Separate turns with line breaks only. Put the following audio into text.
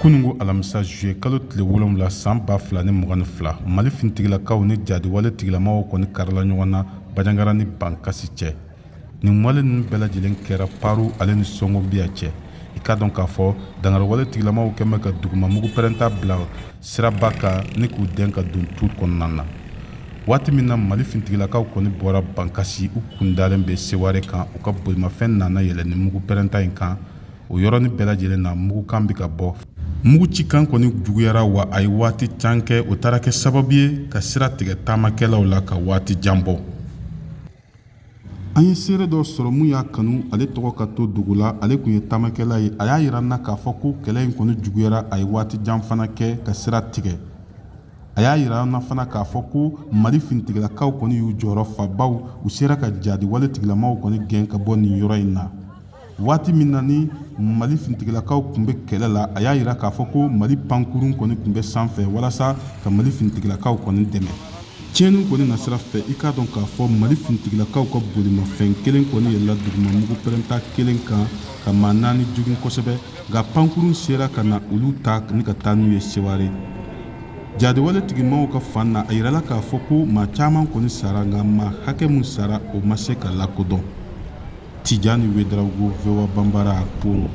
Kunungo alamisa juillet kalo tile 7 san 2022, Mali finitigilakaw ni jadiwale tigilamaw kɔni karila ɲɔgɔn na Banjagara ni Bankasi cɛ. Nin wale ninnu bɛɛ lajɛlen kɛra Paru ale ni Sɔngobiya cɛ. I k'a dɔn k'a fɔ dankariwale tigilamaw kɛn bɛ ka duguma mugu pɛrɛnta bila siraba kan ni k'u dɛn ka don tu kɔnɔna na. Waati min na Mali finitigilakaw kɔni bɔra Bankasi, u kun dalen bɛ Seware kan, u ka bolimafɛn nana yɛlɛ ni mugu pɛrɛnta in kan. O yɔrɔnin bɛɛ lajɛlen na mugukan bɛ ka bɔ. Mugu cikan kɔni juguyara wa a ye waati can kɛ. O taara kɛ sababu ye ka sira tigɛ taamakɛlaw la ka waati jan bɔ. An ye seere dɔ sɔrɔ mun y'a kanu ale tɔgɔ ka to dogo la. Ale tun ye taamakɛla ye. A y'a yira n na k'a fɔ ko kɛlɛ in kɔni juguyara, a ye waati jan fana kɛ ka sira tigɛ. A y'a yira an na fana k'a fɔ ko Mali finitigilakaw kɔni y'u jɔyɔrɔ fa, baw u sera ka jadiwale tigilamaw kɔni gɛn ka bɔ nin yɔrɔ in na. Waati min na ni Mali finitigilakaw tun bɛ kɛlɛ la, a y'a yira k'a fɔ ko Mali pankurun kɔni tun bɛ sanfɛ walasa ka Mali finitigilakaw kɔni dɛmɛ. Tiɲɛni kɔni nasira fɛ, i k'a dɔn k'a fɔ Mali finitigilakaw ka bolimafɛn kelen kɔni yɛlɛla duguma mugu pɛrɛnta kelen kan ka maa 4 jogin kosɛbɛ, nka pankurun sera ka na olu ta ni ka taa n'u ye Seware. Jadiwale tigimaw ka fan na, a yirala k'a fɔ ko maa caman kɔni sara, nka maa hakɛ min sara, o ma se ka lakodɔn. Tijani Ouédraogo, VOA Bambara, Koro.